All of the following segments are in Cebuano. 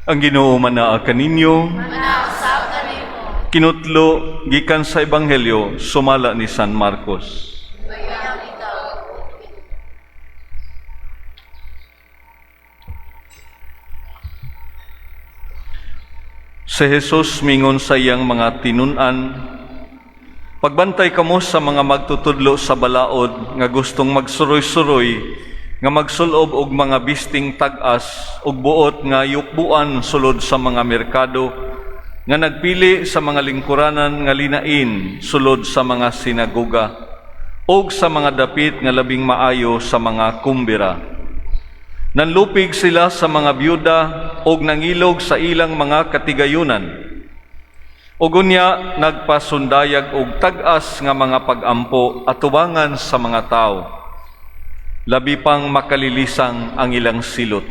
Ang Ginoo manaa kaninyo. Manaa kanimo. Kinutlo gikan sa Ebanghelyo sumala ni San Marcos. Bayang ikaw. Si Jesus mingon sa iyang mga tinun-an, "Pagbantay kamo sa mga magtutudlo sa balaod nga gustong magsuroy-suroy nga magsulob og mga bisting tag-as ug buot nga yukbuan sulod sa mga merkado, nga nagpili sa mga lingkuranan nga linain sulod sa mga sinagoga ug sa mga dapit nga labing maayo sa mga kumbira. Nanlupig sila sa mga byuda ug nangilog sa ilang mga katigayunan. Ug unya nagpasundayag og tag-as nga mga pag-ampo atubangan sa mga tawo. Labi pang makalilisang ang ilang silot."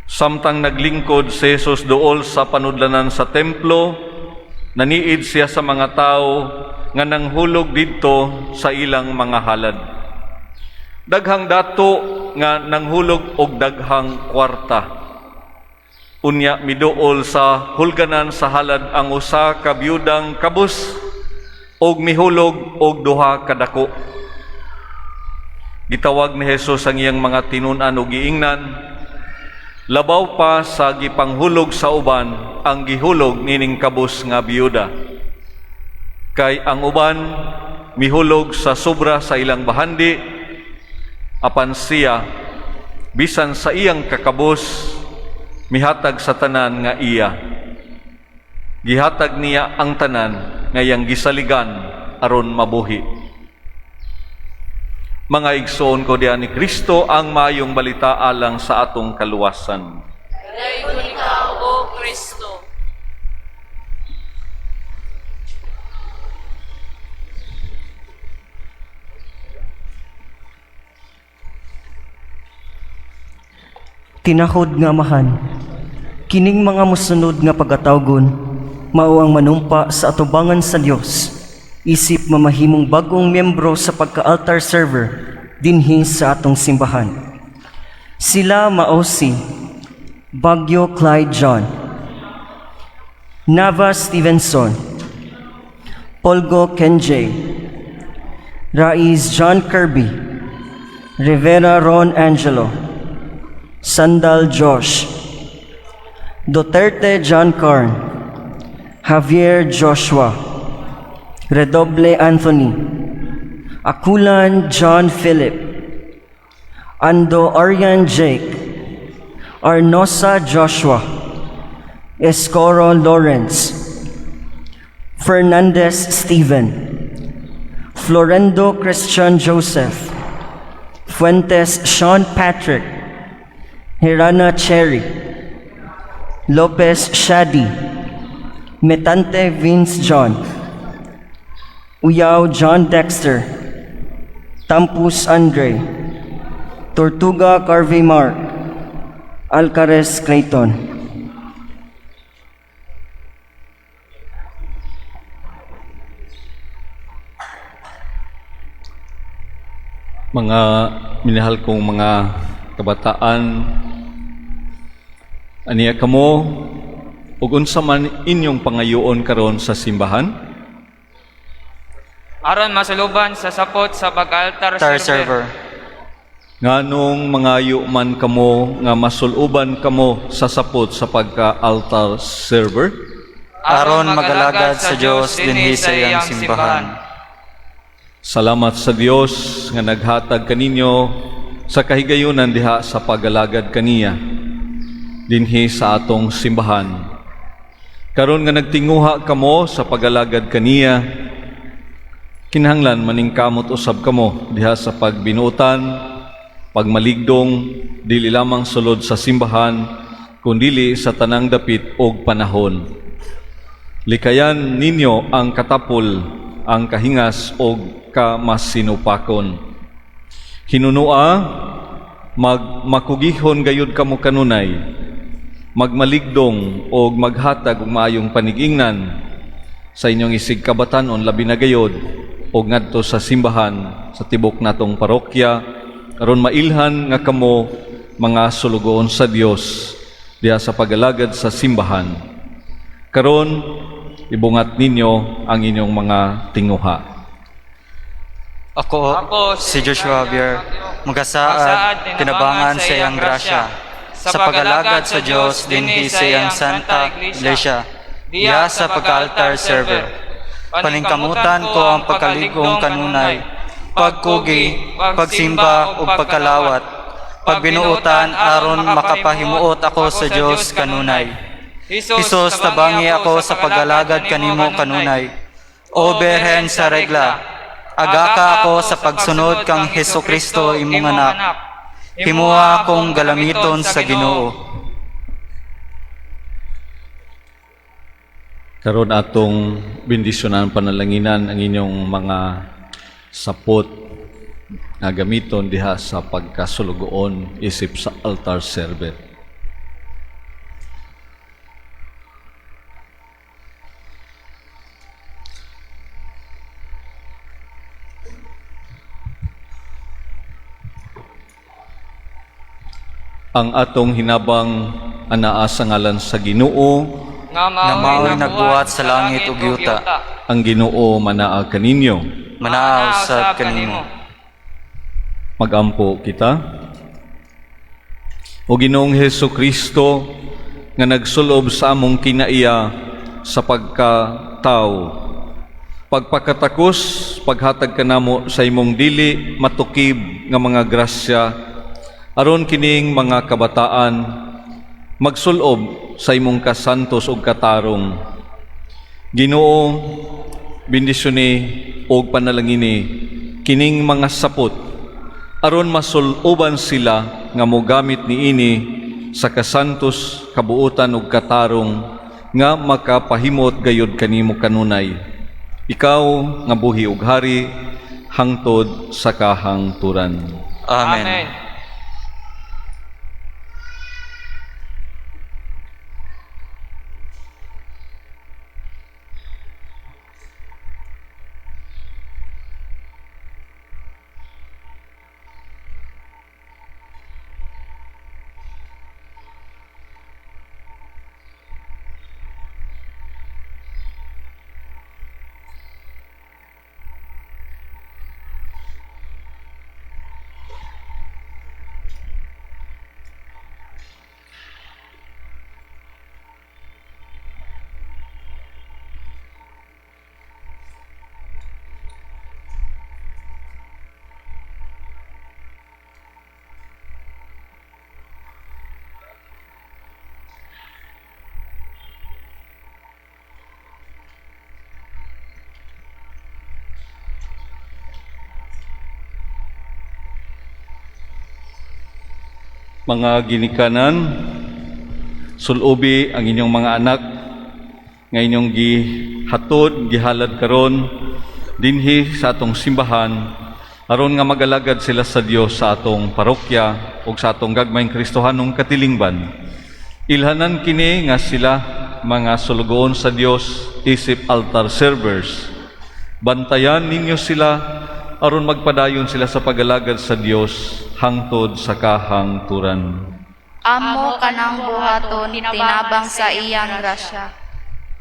Samtang naglingkod si Jesus duol sa panudlanan sa templo, naniid siya sa mga tao nga nanghulog didto sa ilang mga halad. Daghang dato nga nanghulog og daghang kwarta. Unya miduol sa hulganan sa halad ang usa ka biyudang kabus og mihulog og duha ka dako. Gitawag ni Jesus ang iyang mga tinun-an ug giingnan, "Labaw pa sa gipanghulog sa uban ang gihulog nining kabus nga biyuda. Kay ang uban mihulog sa sobra sa ilang bahandi, apan siya, bisan sa iyang kakabus, mihatag sa tanan nga iya. Gihatag niya ang tanan nga iyang gisaligan aron mabuhi." Mga igsoon ko diha ni Kristo, ang maayong balita alang sa atong kaluwasan. Dayon ikaw, O Kristo. Tinahod nga Amahan, kining mga mosunod nga pagatawgon mao ang manumpa sa atubangan sa Dios isip mamahimong bag-ong miyembro sa pagka-altar server dinhi sa atong simbahan. Sila mao si Bagyo Clyde John, Nava Stevenson, Polgo Kenjay, Raiz John Kirby, Rivera Ron Angelo, Sandal Josh, Duterte John Carn, Javier Joshua, Redoble Anthony, Akulan John Philip, Ando Aryan Jake, Arnosa Joshua, Escoro Lawrence, Fernandez Stephen, Florendo Christian Joseph, Fuentes Sean Patrick, Hirana Cherry, Lopez Shadi, Metante Vince John, Uyaw John Dexter, Tampus Andre, Tortuga Carvey Mark, Alcarez Clayton. Mga minahal kong mga kabataan, aniya kamo ug unsa man inyong pangayoon karon sa simbahan? Aron masuluban sa sapot sa pag-altar Altar server. server. Nganong mangayo man kamo nga masuluban kamo sa sapot sa pagka-altar server? Aron magalagad sa Dios dinhi sa iyang simbahan. Salamat sa Dios nga naghatag kaninyo sa kahigayunan diha sa pag-alagad kaniya dinhi sa atong simbahan. Karon nga nagtinguha kamo sa pag-alagad kaniya, kinahanglan maningkamot usab kamo diha sa pagbinuotan, pagmaligdong, dili lamang sulod sa simbahan, kundili sa tanang dapit og panahon. Likayan ninyo ang katapol, ang kahingas og kamasinupakon. Hinunua, magmakugihon gayud kamo kanunay, magmaligdong og maghatag og maayong panigingnan sa inyong isig kabatanon, labi na gayod og ngadto sa simbahan sa tibok natong parokya, aron mailhan nga kamo mga sulugoon sa Dios. diha sa pagalagad sa simbahan. Karon, ibungat ninyo ang inyong mga tinguha. Ako, Ako, si Joshua Javier, magasaad, tinabangan sa iyang grasya, sa pagalagad sa Dios dinhi sa iyang Santa Iglesia, diya sa pagka-altar server. Paningkamutan ko ang pagkalig-on kanunay, pagkugi, pagsimba ug pagkalawat, pagbinuotan aron makapahimuot ako sa Dios kanunay. Hesus, tabangi ako sa pag-alagad kanimo kanunay. O Berhen sa regla, agaka ako sa pagsunod kang Hesus Kristo imong anak. Himuha akong galamiton sa Ginoo. Karon atong bendisyonan, panalanginan ang inyong mga sapot nga gamiton diha sa pagkasulugoon isip sa altar server. Ang atong hinabang anaa sa ngalan sa Ginoo, nga Nga mao'y nagbuhat sa langit ug yuta. Ang Ginoo manaa kaninyo. Manaa usab kanimo. Magampo kita. O Ginoong Heso Kristo, nga nagsulob sa among kinaiya sa pagkatao, pagpakatakos, paghatag kanamo sa imong dili matukib nga mga grasya, aron kining mga kabataan magsulob sa imong kasantos ug katarong. Ginoo, bendisyoni og panalangini kining mga sapot aron masuluban sila nga mogamit niini sa kasantos, kabuotan ug katarong nga makapahimot gayud kanimo kanunay. Ikaw nga buhi ug hari hangtod sa kahangturan. Amen. Amen. Mga ginikanan, sulubi ang inyong mga anak nga inyong gihatod, gihalad karon dinhi sa atong simbahan aron nga magalagad sila sa Dios sa atong parokya ug sa atong gagmayng Kristohanong katilingban. Ilhanan kini nga sila mga sulugoon sa Dios isip altar servers. Bantayan ninyo sila aron magpadayon sila sa pagalagad sa Dios hangtod sa kahangturan. Amo kanang buhaton tinabang sa iyang grasya.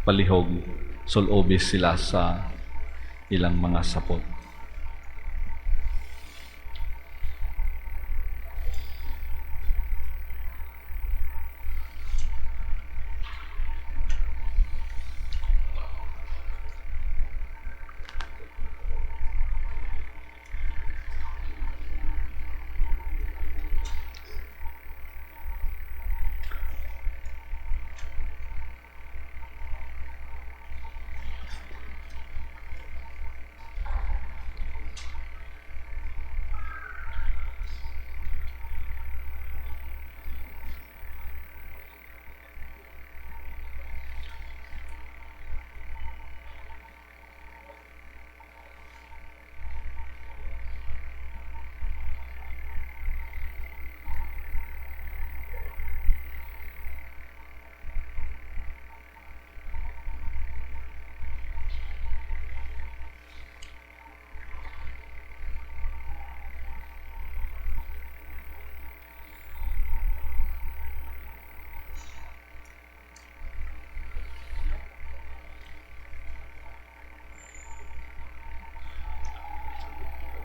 Palihog, sulubi sila sa ilang mga sapot.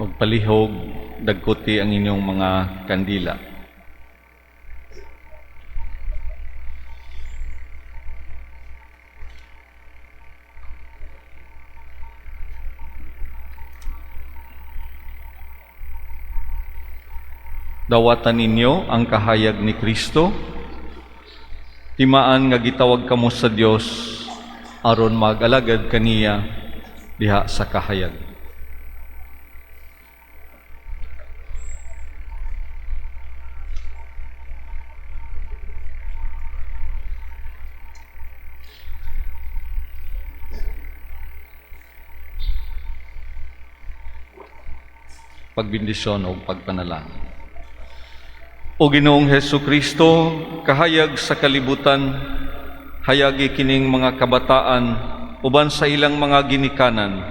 Og palihog dagkuti ang inyong mga kandila. Dawatan ninyo ang kahayag ni Kristo. Timaan nga gitawag kamo sa Dios aron mag-alagad kaniya diha sa kahayag. Pagbendisyon o pagpanalangin. O Ginoong Hesu Kristo, kahayag sa kalibutan, hayagi kining mga kabataan uban sa ilang mga ginikanan,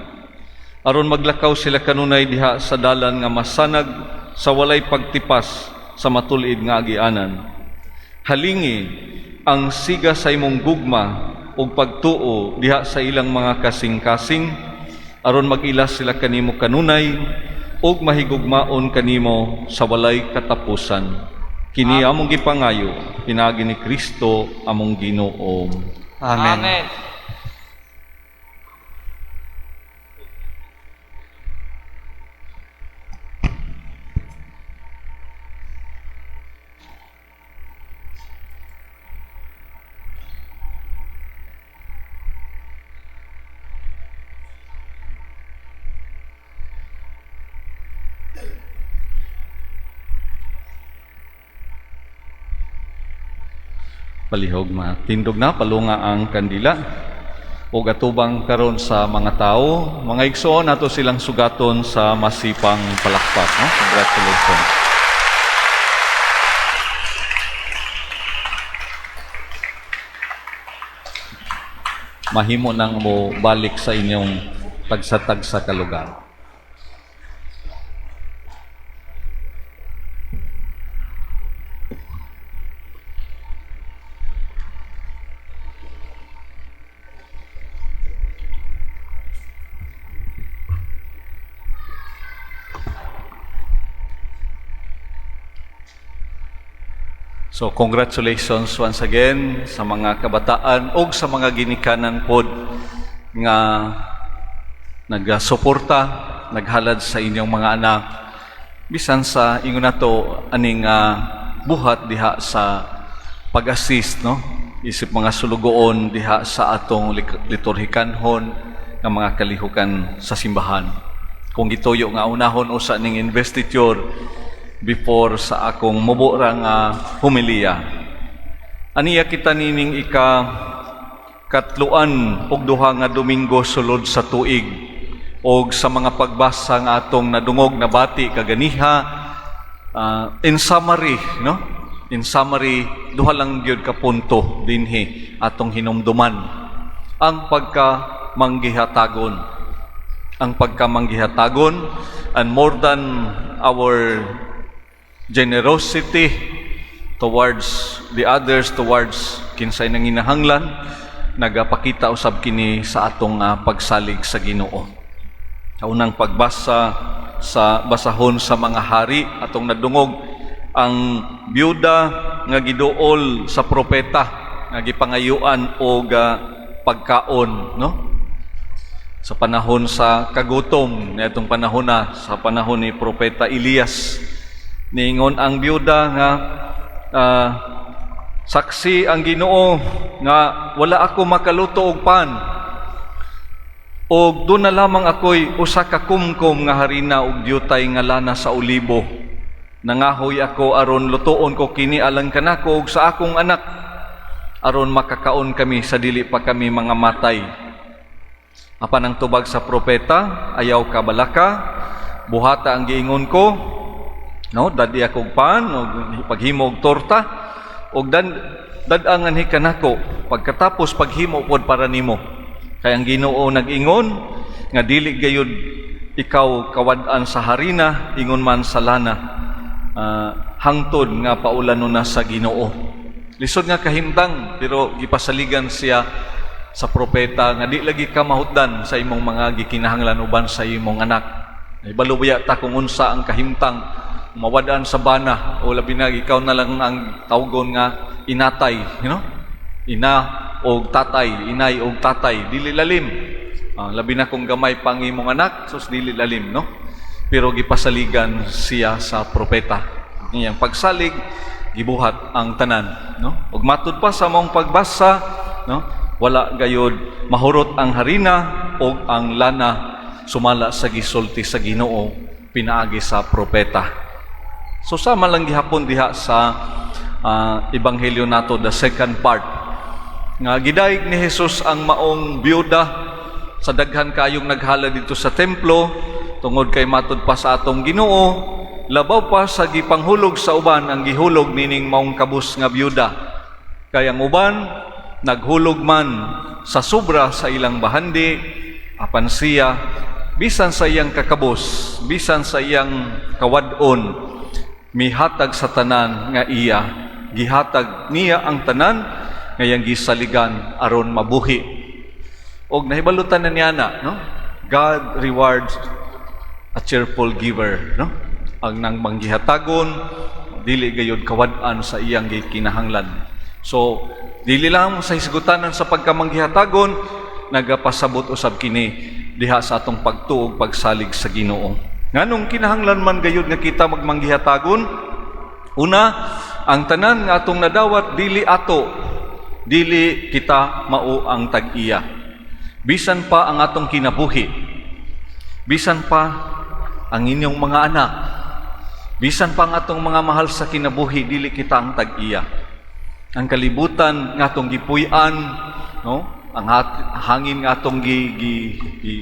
aron maglakaw sila kanunay diha sa dalan nga masanag sa walay pagtipas sa matul-id nga agianan. Halingi ang siga sa imong gugma ug pagtuo diha sa ilang mga kasing-kasing, aron mag-ila sila kanimo kanunay ug mahigugmaon kanimo sa walay katapusan. Kini among gipangayo pinaagi ni Kristo among Ginoo. Amen. Amen. Palihog matindog na palunga ang kandila ug atubang karon sa mga tao, mga igsoon, nato silang sugaton sa masipang palakpak, no? Congratulations. Mahimo nang mo balik sa inyong tagsa-tagsa ka lugar. So congratulations once again sa mga kabataan og sa mga ginikanan pod nga nagasuporta, naghalad sa inyong mga anak bisan sa ingon nato aning buhat diha sa pag-assist, no, isip mga sulugoon diha sa atong liturhikanhon nga mga kalihukan sa simbahan. Kung gituyo nga unahon usa ning investiture before sa akong mubo ra nga homilya. Aniya kita nining ika 32 nga Domingo sulod sa tuig, og sa mga pagbasa nga atong nadungog, nabati kaganiha, in summary, no? In summary, duha lang gyud ka punto dinhi atong hinumduman: ang pagka manggihatagon. Ang pagka manggihatagon, and more than our generosity towards the others, towards kinsay nanginahanglan, nagapakita usab kini sa atong pagsalig sa Ginoo. Sa unang pagbasa sa basahon sa mga hari, atong nadungog ang byuda nga giduol sa propeta nga gipangayuan og pagkaon, no? Sa panahon sa kagutom niadtong panahon na sa panahon ni propeta Elias, niingon ang byuda nga saksi ang Ginoo nga wala ako makaluto og pan, og doon na lamang ako'y usa ka kumkum nga harina og dyutay nga lana sa olibo. Nangahoy ako aron lutoon ko kini alang kanako ug sa akong anak, aron makakaon kami sa dili pa kami mga matay. Apan ang tubag sa propeta, ayaw ka balaka, buhata ang giingon ko, no, dadi ako og pan og paghimo og torta og dad-angan hi kanako pagkatapos paghimo pod para nimo. Kay ang Ginoo nag-ingon nga dili gayud ikaw kawad-an sa harina ingon man sa lana, hangtod nga paulanon na sa Ginoo. Lisod nga kahimtang, pero gipasaligan siya sa propeta nga di lagi ka mahutdan sa imong mga gikinahanglan uban sa imong anak. Nahibalo baya ta kung unsa ang kahimtang mawad-an sa bana o labi na ikaw na lang ang tawgon nga inatay? Ina og tatay, inay og tatay, dili lalim. Labi na kung gamay pang imong anak, sus, dili lalim, no? Pero gipasaligan siya sa propeta. Iyang pagsalig, gibuhat ang tanan, no? Ug matud pa sa maong pagbasa, no? Wala gayod mahurot ang harina o ang lana sumala sa gisulti sa Ginoo pinaagi sa propeta. So sama lang gihapon diha sa ebanghelyo nato, the second part, nga gidayeg ni Jesus ang maong byuda sa daghan kayong naghala dito sa templo, tungod kay matud pa sa atong Ginoo, labaw pa sa gipanghulog sa uban ang gihulog nining maong kabus nga byuda, kay ang uban naghulog man sa sobra sa ilang bahandi, apan siya, bisan sa iyang kakabos, bisan sa iyang kawad-on, mihatag sa tanan nga iya. Gihatag niya ang tanan nga iyang gisaligan aron mabuhi. Og nahibalutan na niya na, no? God rewards a cheerful giver, no? Ang nang manggihatagon, dili gayod kawad-an sa iyang gikinahanglan. So, dili lang sa hisgutanan sa pagkamanggihatagon, nagapasabot usab kini diha sa atong pagtuo ug pagsalig sa Ginoo. Nganong kinahanglan man gayud nga kita magmanggihatagon? Una, ang tanan nga atong nadawat dili ato, dili kita mao ang tag-iya. Bisan pa ang atong kinabuhi, bisan pa ang inyong mga anak, bisan pa ang atong mga mahal sa kinabuhi, dili kita ang tag-iya. Ang kalibutan nga atong gipuy-an, no? Ang hangin nga atong gi, gi, gi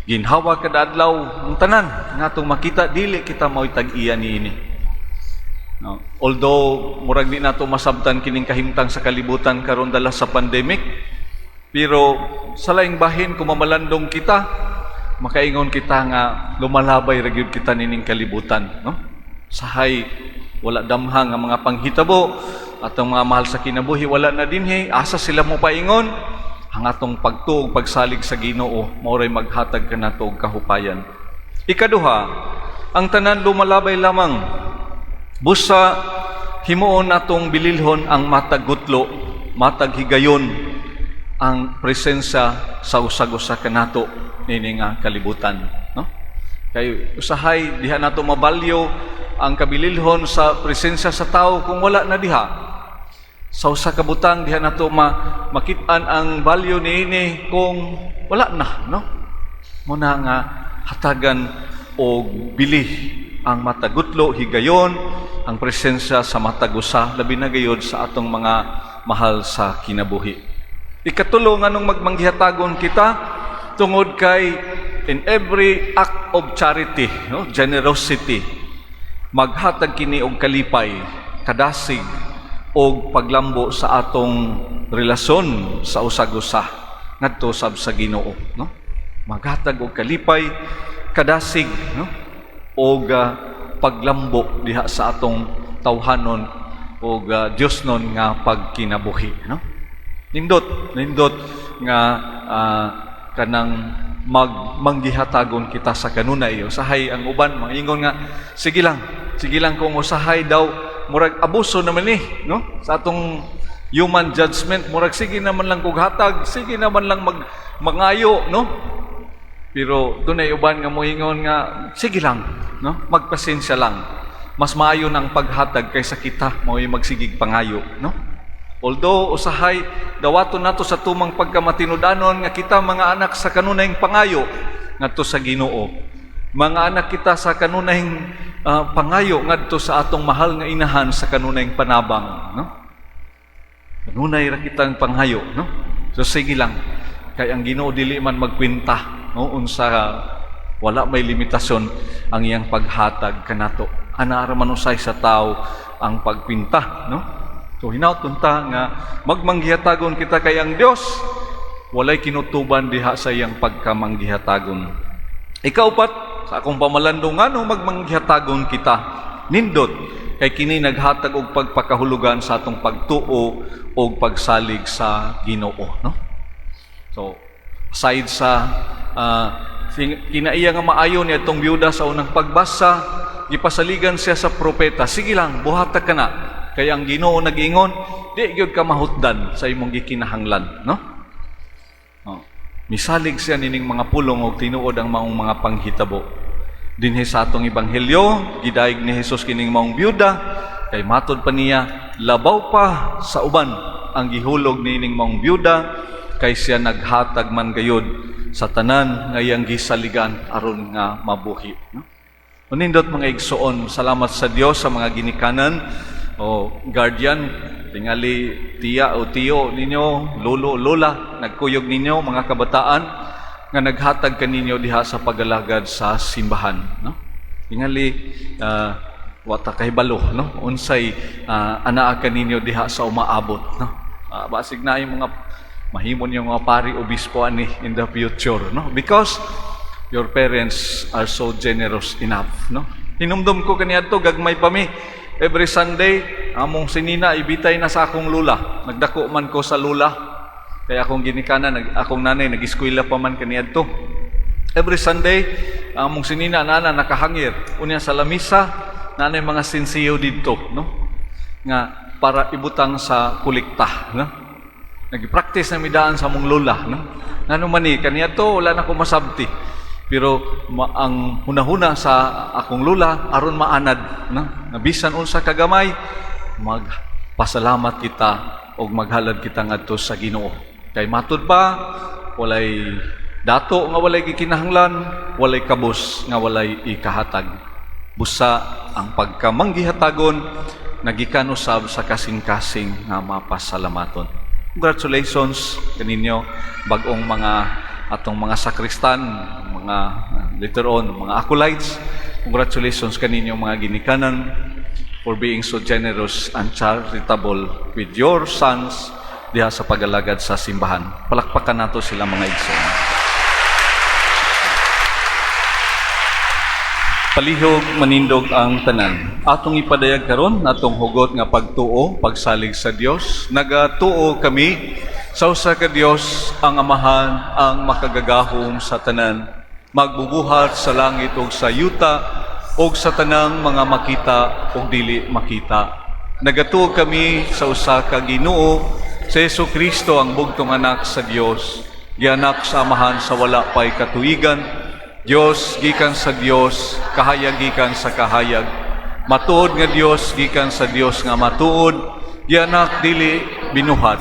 ginhawa kada adlaw, ang tanan nga atong makita, dili kita mao'y tag-iya niini. No? Although murag di nato masabtan kining kahimtang sa kalibutan karon dala sa pandemic, pero sa laing bahin, kung mamalandong kita, makaingon kita nga lumalabay ra gyud kita nining kalibutan, no? Sahay wala damhang ang mga panghitabo, atong mga mahal sa kinabuhi wala na dinhi, asa sila mo paingon? Ang atong pagtuo ug pagsalig sa Ginoo mao ray maghatag kanato og kahupayan. Ikaduha, ang tanan lumalabay lamang. Busa himuon natong bililhon ang matag gutlo, matag higayon ang presensya sa usag-usa kanato nini nga kalibutan, no? Kay usahay diha nato mabalyo ang kabililhon sa presensya sa tao kung wala na diha. Sa usa ka butang, diha nato makit-an ang value niini kung wala na, no? Muna nga hatagan og bili ang matag gutlo, higayon, ang presensya sa matag usa, labi na gayod sa atong mga mahal sa kinabuhi. Ikatulo, nganong magmanggihatagon kita? Tungod kay in every act of charity, no, generosity, maghatag kini og kalipay, kadasig og paglambo sa atong relasyon sa usag-usa ngadto sab sa Ginoo, no? Maghatag og kalipay, kadasig, no, og paglambo diha sa atong tawhanon og Diosnon nga pagkinabuhi, no? Nindot, nindot nga kanang magmanggihatagon kita sa kanunay. Usahay ang uban mangingon nga sige lang, sige lang, kung usahay daw murag abuso naman ni, no? Sa atong human judgment, murag sige naman lang kog hatag, sige naman lang mag mangayo, no? Pero dunay uban nga moingon nga sige lang, no? Magpasensya lang. Mas maayo ng paghatag kaysa kita mao'y magsigig pangayo, no? Although usahay dawaton nato sa tumang pagkamatinud-anon nga kita mga anak sa kanunayng pangayo ngadto sa Ginoo. Mga anak kita sa kanunayng pangayo ngadto sa atong mahal nga inahan sa kanunayng panabang, no? Kanunay ra kitang pangayo, no? So sige lang, kay ang Ginoo dili man magkwenta, no, unsa, wala may limitasyon ang iyang paghatag kanato. Ana ra man usay sa tao ang pagkwenta, no? So hinaut unta nga magmanggihatagon kita, kay ang Dios walay kinutuban diha sa iyang pagkamanggihatagon. Ikaupat, sa akong pamalandong, ngano magmanggihatagon kita? Nindot kay kini naghatag og pagpakahulugan sa atong pagtuo og pagsalig sa Ginoo, no? So aside sa Kinaiya nga maayo ni atong byuda sa unang pagbasa, gipasaligan siya sa propeta, sige lang, buhata ka na. Kay ang Ginoo nag-ingon, di gyud ka mahutdan sa imong gikinahanglan, no? Oh. Misalig siya nining mga pulong og tinuod ang maong mga panghitabo. Dinhi sa atong ebanghelyo, gidayeg ni Jesus kining maong byuda, kay matod pa niya, labaw pa sa uban ang gihulog nining maong byuda, kay siya naghatag man gayod sa tanan nga iyang gisaligan aron nga mabuhi, no? Unindot mga igsoon, salamat sa Dios sa mga ginikanan o guardian, tingali tiya o tiyo ninyo, lolo, lola, nagkuyog ninyo mga kabataan nga naghatag kaninyo diha sa pagalagad sa simbahan, no? Tingali wa ta kahibalo, no, unsay anaa kaninyo diha sa umaabot, no? Basig na yung mga mahimo niyo mga pari obispo ani in the future, no, because your parents are so generous enough, no? Hinumdum ko kaniadto, gagmay pa mi. Every Sunday, among sinina ibitay na sa akong lula. Nagdako man ko sa lula. Kaya akong ginikanan, akong nanay nag-eskwela pa man kaniadto. Every Sunday, among sinina nana nakahangir. Unya sa lamisa, nanay mga sinsiyo didto, no? Nga para ibutang sa kolekta, no? Nag-practice na midaan sa among lola, no? Ngano man ni kaniadto wala na ko masabti. Pero ang hunahuna sa akong lola aron maanad, no? Nabisan unsa kagamay, magpasalamat kita og maghalad kita ngadto sa Ginoo. Kay matud pa, walay dato nga walay gikinahanglan, walay kabus nga walay ikahatag. Busa ang pagkamanggihatagon nagikan usab sa kasing-kasing nga mapasalamaton. Congratulations kaninyo bag-ong mga atong mga sakristan, mga later on mga acolytes. Congratulations kaninyo mga ginikanan for being so generous and charitable with your sons diha sa pagalagad sa simbahan. Palakpakan nato sila, mga igsoon. Palihog manindog ang tanan. Atong ipadayag karon atong hugot nga pagtuo, pagsalig sa Dios. Nagatuo kami sa usa ka Dios, ang Amahan, ang makagagahom sa tanan, magbubuhat sa langit ug sa yuta ug sa tanang mga makita ug dili makita. Nagatuo kami sa usa ka Ginoo, sa Hesus Kristo, ang bugtong anak sa Dios, gianak sa Amahan sa wala pay katuigan, Dios gikan sa Dios, kahayag gikan sa kahayag, matuod nga Dios gikan sa Dios nga matuod, gianak dili binuhat,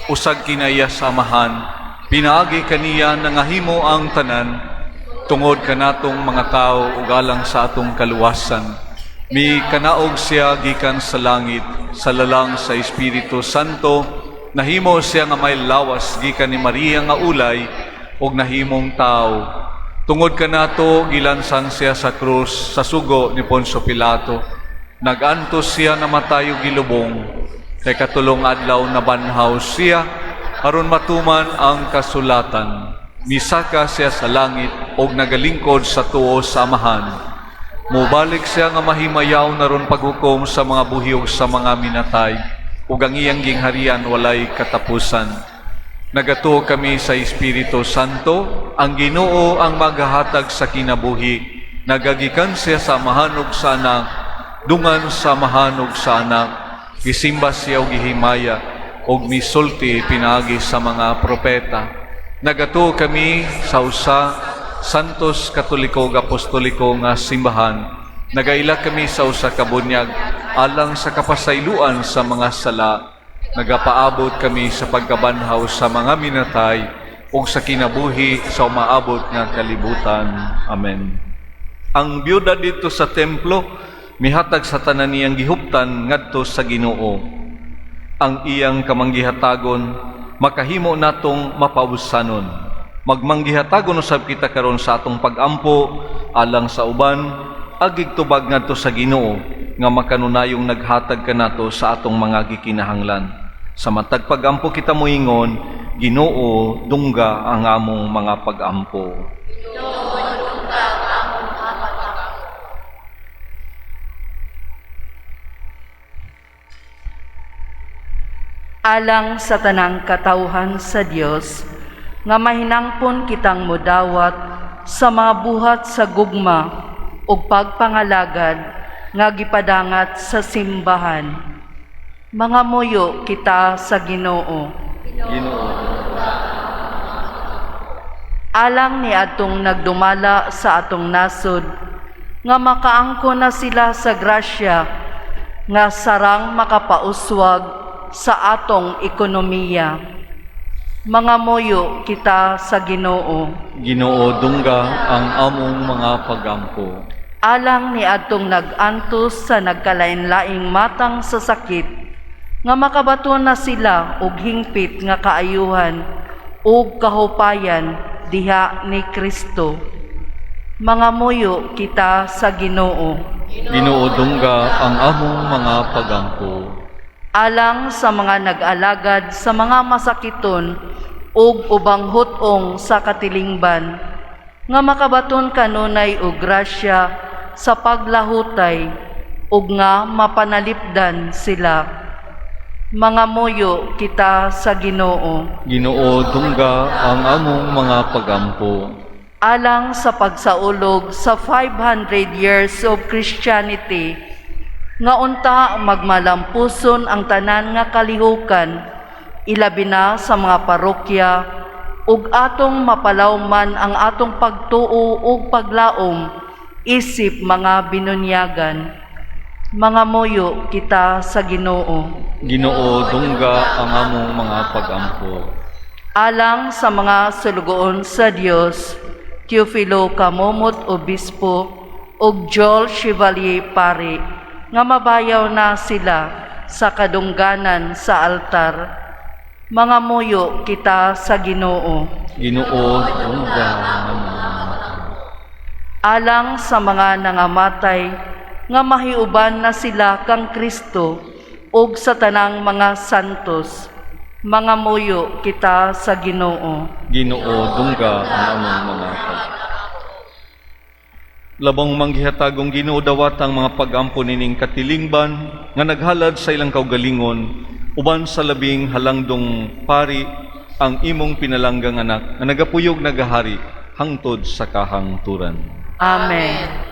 usag kinaiya sa Amahan, pinaagi kaniya nangahimo ang tanan, tungod kanatong mga tao ug alang sa atong kaluwasan. Mikanaog siya gikan sa langit, sa lalang sa Espiritu Santo, nahimo siya nga may lawas gikan ni Maria nga ulay, ug nahimong tao. Tungod kanato gilansan siya sa krus sa sugo ni Poncio Pilato. Nagantos siya, namatay ug gilubong. Kay katulong adlaw nabanhaw siya aron matuman ang kasulatan. Misaka siya sa langit og nagalingkod sa tuo sa Amahan. Mubalik siya nga mahimayaw naron paghukom sa mga buhi ug sa mga minatay, ug ang iyang gingharian walay katapusan. Nagatuo kami sa Espiritu Santo, ang Ginoo ang maghahatag sa kinabuhi. Nagagikan siya sa Amahan ug sa Anak, dungan sa Amahan ug sa Anak. Gisimba siya og gihimaya ug misulti pinaagi sa mga propeta. Nagatuo kami sa usa Santos Katoliko ug Apostoliko nga simbahan. Nagaila kami sa usa ka bunyag alang sa kapasayloan sa mga sala. Nagapaabot kami sa pagkabanhaw sa mga minatay ug sa kinabuhi sa umaabot nga kalibutan. Amen. Ang byuda dito sa templo mihatag sa tanan niyang gihuptan ngadto sa Ginoo. Ang iyang kamanggihatagon makahimo natong mapawusanon. Magmanggihatagon usab kita karon sa atong pagampo alang sa uban, agig tubag ngadto sa Ginoo nga makanunayong naghatag kanato sa atong mga gikinahanglan. Sa matag pagampo kita moingon, Ginoo, dungga ang among mga pagampo. Alang sa tanang katawhan sa Dios nga mahinangpon kitang modawat sa mga buhat sa gugma ug pagpangalagad nga gipadangat sa simbahan. Mangamuyo kita sa Ginoo. Ginoo, Alang ni atong nagdumala sa atong nasod, nga makaangkon na sila sa grasya nga sarang makapauswag sa atong ekonomiya. Mangamuyo kita sa Ginoo. Ginoo, dungga ang among mga pagampo. Alang ni atong nag-antos sa nagkalain-laing matang sa sakit, nga makabaton na sila og hingpit nga kaayuhan ug kahupayan diha ni Kristo. Mangamuyo kita sa Ginoo. Ginoo, dungga ang among mga pagampo. Alang sa mga nag-alagad sa mga masakiton ug ubang hut-ong sa katilingban, nga makabaton kanunay og grasya sa paglahutay ug nga mapanalipdan sila. Mangamuyo kita sa Ginoo. Ginoo, dungga ang among mga pagampo. Alang sa pagsaulog sa 500 years of Christianity, nga unta magmalampuson ang tanan nga kalihukan, ilabi na sa mga parokya, ug atong mapalawman ang atong pagtuo ug paglaom isip mga binunyagan. Mangamuyo kita sa Ginoo. Ginoo, dungga ang among mga pagampo. Alang sa mga sulugoon sa Dios, Teofilo Camomot Obispo ug Joel Chevalier Pari, nga mabayaw na sila sa kadungganan sa altar. Mangamuyo kita sa Ginoo. Ginoo, dungga ang among mga Alang sa mga nangamatay nga mahiuban na sila kang Kristo ug sa tanang mga santos. Mangamuyo kita sa Ginoo. Ginoo, dungga ang among mga pag. Labong manggihatagong Ginoo, dawat ang mga pagampo nining katilingban nga naghalad sa ilang kaugalingon uban sa labing halangdong pari, ang imong pinalanggang anak, nga nagapuyog nagahari hangtod sa kahangturan. Amen.